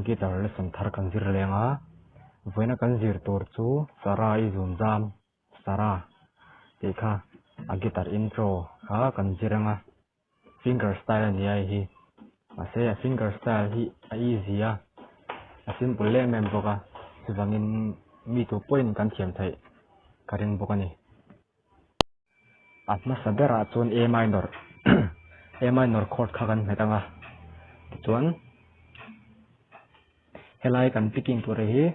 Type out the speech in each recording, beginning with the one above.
Guitar lesson thar kan zir leng a, vawiina kan zir tur chu Sarah i zun zam, Sarah, tih kha a guitar intro kha kan zir ang a, finger style a ni a hei hi, mahse a finger style hi a easy a, a simple em em bawk a, chuvangin mi tu pawhin kan thiam theih ka ring bawk a ni. A hmasa berah chuan A minor A minor chord kha kan hmet ang a, tichuan helai kan picking tur hi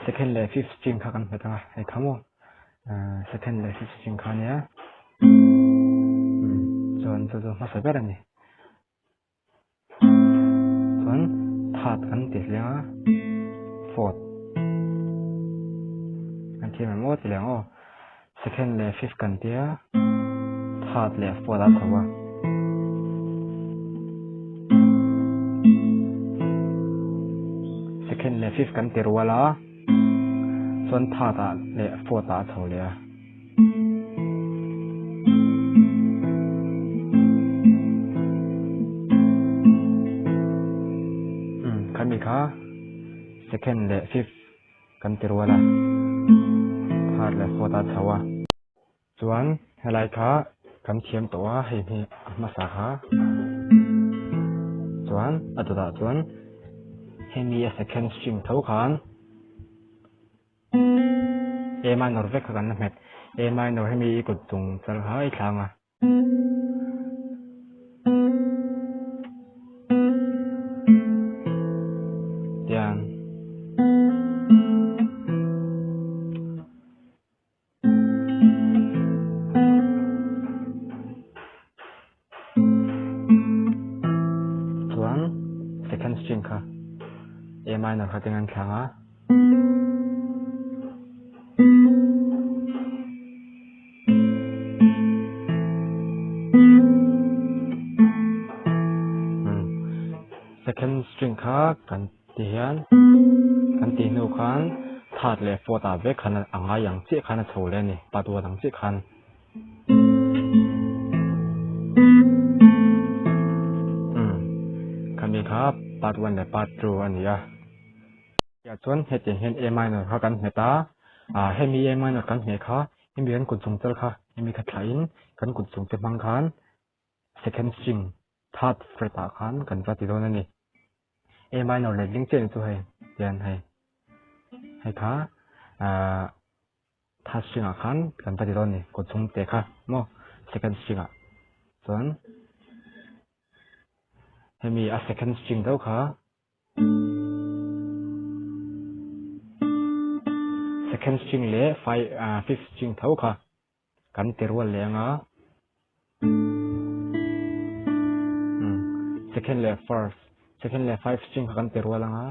second leh fifth string kha kan hmet ang a, hei kha maw second leh fifth string kha ania chuan chu chu hmasa ber a ni. Chuan third kan ti hle a, fourth kan ti em aw ti leh ang aw, second leh fifth kan ti a, third leh fourth a chho a. Second leh fifth kan ti rual a, chuan third ah leh fourth ah a chho leh a. Khami kha second leh fifth kan ti rual a, third leh fourth a chho a. Chuan helai kha kan thiam tawh a, hei hi a hmasa kha. Chuan a dawtah chuan hemi a second string tho khan A minor vek kha kan la hmet. A minor hemi i kut chung chal kha i thlang a. Tiang. Chuan second string kha A minor kha teng an thlang a. Second string kha kan ti hian kan tih hnu khan third leh fourth ah vek khan a ngai ang chiah khan a chho leh a ni part one ang chiah khan. Umm khami kha part one leh part two a ni a tah chuan hetiang hian A minor kha kan nghet a ah hemi A minor kan ngheh kha hemi kan kut chung chal kha hemi kha thlah in kan kut chung te hmang khan second string third fret ah khan kan va ti dawn a ni. A minor letling chiah ni chu hei tian hei hei kha ahh third string ah khan kan va ti dawn a ni kut chung te kha maw second string ah chuan hemi a second string deuh kha second string leh five ah fifth string tho kha. Kan ti rual leh anga umm second leh first second leh five string kha kan ti rual anga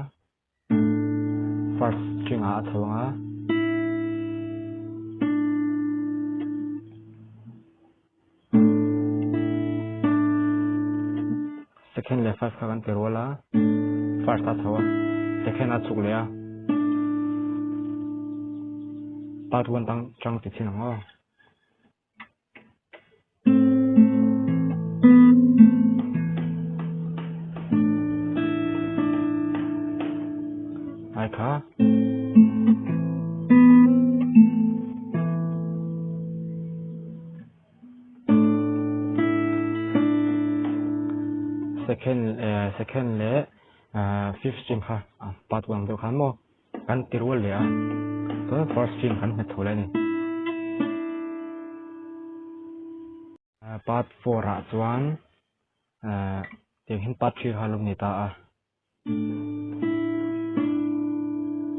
first string ah a chho anga. Second leh first kha kan ti rual a first a chho a second a chhuk leh a part one tang tang ti chin ang aw. Ai kha. Second eh second leh ah fifth string kha part one deuh khan maw kan ti rual leh a chuan first string kan nghet tho leh a ni. Part four ah chuan eh tiang hian part three kha a lo ni ta a.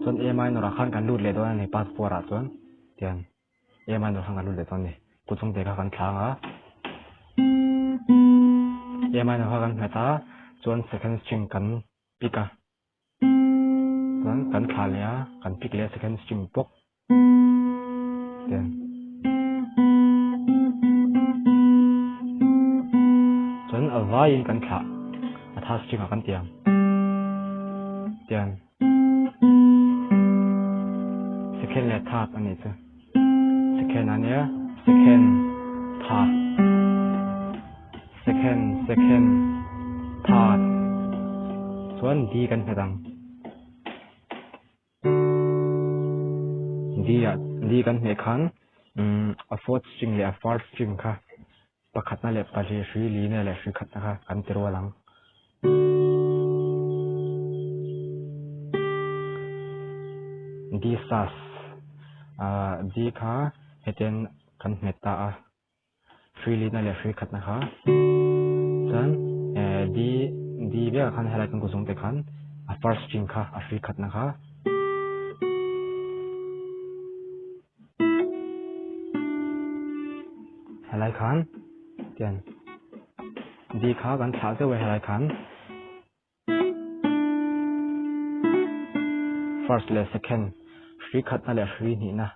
Chuan A minor ah khan kan lut leh dawn a ni part four ah chuan tiang A minor khan kan lut leh dawn a ni kut chung te kha kan thlang a A minor kha kan nghet a chuan second string kan pick a chuan kan thlah leh a kan pick leh a second string bawk tiang chuan a vaiin kan thlah a third string ah kan tiang tiang second leh third a nih chu second a nia second third second second third. Chuan D kan hmet ang. D ah D kan hmeh khan umm a fourth string leh a first string kha pakhatna leh pahnih hrui lina leh hrui khatna kha kan ti rual ang. D sus ah D kha hetiang kan hmet ta a. Hrui lina leh hrui khatna kha chuan eh D D vekah khan helai kan kuzung te khan a first string kha a hrui khatna kha helai khan tian D kha kan thlah zeuh a helai khan first leh second hrui khatna leh hrui hnihna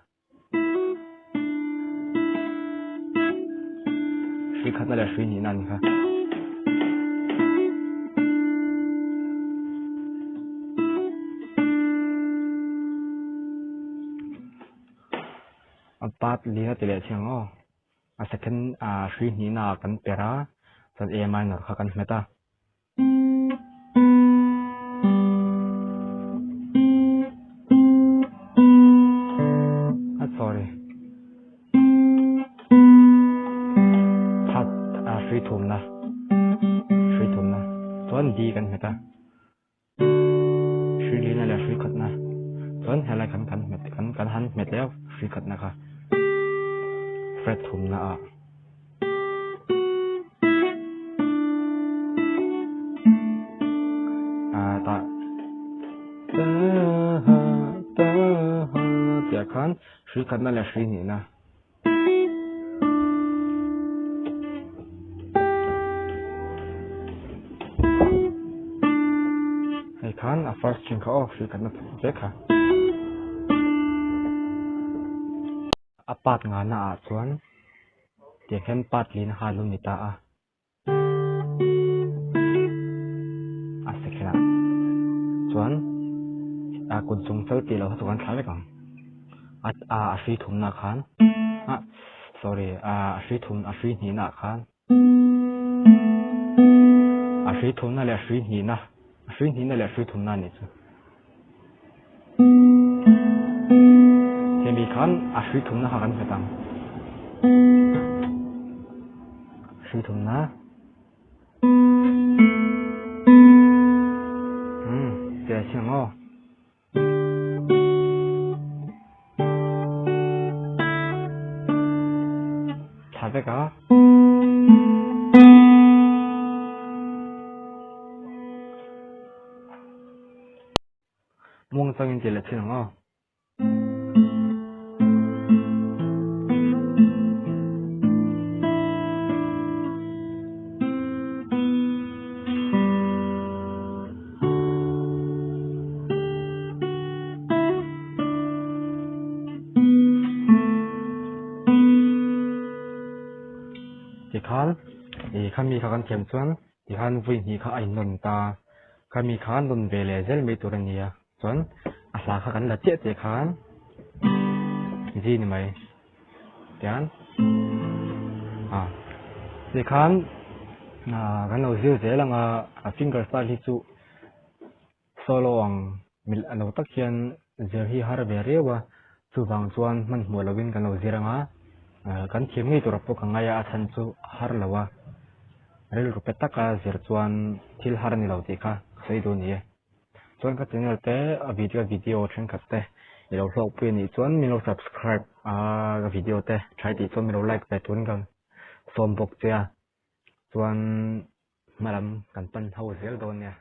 Hrui khatna leh hrui nihna a ni kha. A part lina ti leh chiang aw. A second hrui hnihna ah kan per a, chuan A minor kha kan hmet a. Sorry. That a hrui thumna. Hrui thumna. Chuan D kan hmet a. Hrui lina leh hrui khatna. Chuan helai kan kan hmet kan kan han hmet leh a hrui khatna kha. Fret thumna ah. Tah ta ha ta ha tih ah khan hrui khatna leh hrui hnihna hei khan a first string kha aw hrui khatna vek kha. A part ngana ah chuan tiang hian part lin a lo ni ta a. A second ah chuan a kut chung chal tih loh kha chu kan thlah vek ang. A a a hrui thumna khan ah sorry a a hrui thum a hrui hnihna ah khan a hrui thumna leh a hrui hnihna a hrui hnihna leh a hrui thumna a nih chu. Hemi khan a hrui thumna kha kan hmet ang. Hrui thumna. Hmm, tia chiang aw. Thla vek a. Muang changin ti leh thin ang aw. Tikhan i khami kha kan thiam chuan Tikhan vui hnih kha a innawn ta. Khami kha nawn ve leh zel mai tur a nia. Chuan a hla kha kan la chiah chiah khan G ni mai. Tian a tikhan kan lo zir zel anga a finger style hi chu solo ang mil a lo tak hian zir hi har ve riau a. Chuvang chuan hmanhmawh lovin kan lo zir anga kan thiam ngei tur pawh ka ngai a, a chhan chu har lo a. Rilru pe taka zir chuan thil har a ni lo tih kha ka sawi duh a ni e. Chuan ka channel te a video video thenkhat te i lo hlawkpui a nih chuan min lo subscribe a ka video te tha i tih chuan min lo like ve turin ka sawm bawk che a. Chuan hmalam kan pan ho zel dawn nia.